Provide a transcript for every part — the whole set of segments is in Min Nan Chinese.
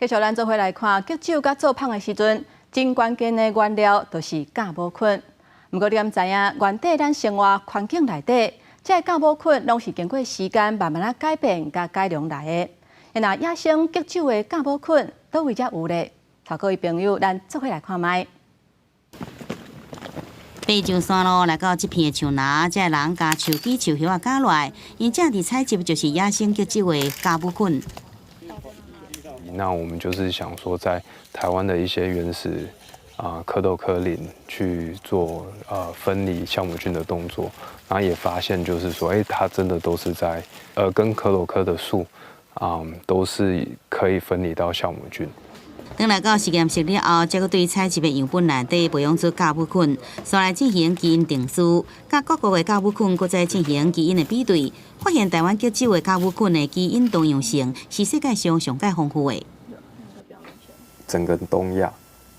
繼續咱做伙來看，激酒佮做麭的時陣，真關鍵的原料就是酵母菌。毋過你敢知影，原底咱生活環境內底，這個酵母菌攏是經過時間慢慢仔改變佮改良來的。若野生激酒的酵母菌，佗位才有咧？帶各位朋友，咱做伙來看覓。爬上山路來到這片樹林，這个人共樹枝樹葉仔絞落來，𪜶正佇採集就是野生激酒的酵母菌。那我們就是想說，在台灣的一些原始殼斗科林去做分離酵母菌的動作，然後也發現就是說，哎，它真的都是在跟殼斗科的樹啊，都是可以分離到酵母菌。當來到實驗室了後，才閣對採集的樣本內底培養出酵母菌，紲來進行基因定序，佮各國的酵母菌閣再進行基因的比對，發現台灣激酒的酵母菌的基因多樣性是世界上上蓋豐富的。整個東亞，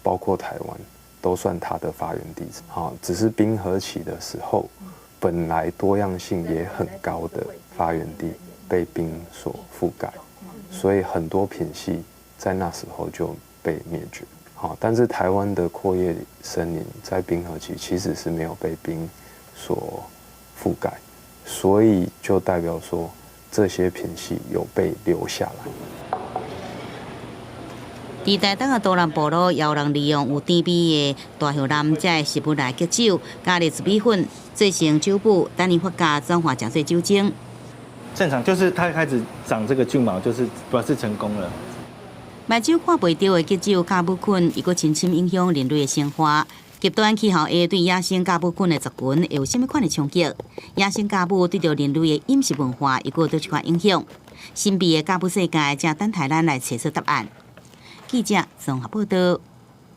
包括台灣，都算它的發源地。哈，只是冰河期的時候，本來多樣性也很高的發源地被冰所覆蓋，所以很多品系在那時候就被滅絕。好，但是台灣的闊葉森林在冰河期其實是沒有被冰所覆蓋，所以就代表說這些品系有被留下來。佇台東的多南部落，也有人利用有甜味的大葉蘭這个植物來激酒，加入米粉做成酒母，等伊發酵轉化成做酒精。正常就是它開始長這個菌毛，就是表示成功了。目睭看袂著的激酒酵母菌，伊閣深深影響人類的生活。極端氣候會對野生酵母菌的族群會有啥物款的衝擊？野生酵母對著人類的飲食文化，又閣有佗一款影響？神秘的酵母世界，正等待咱來揣測答案。記者綜合報道。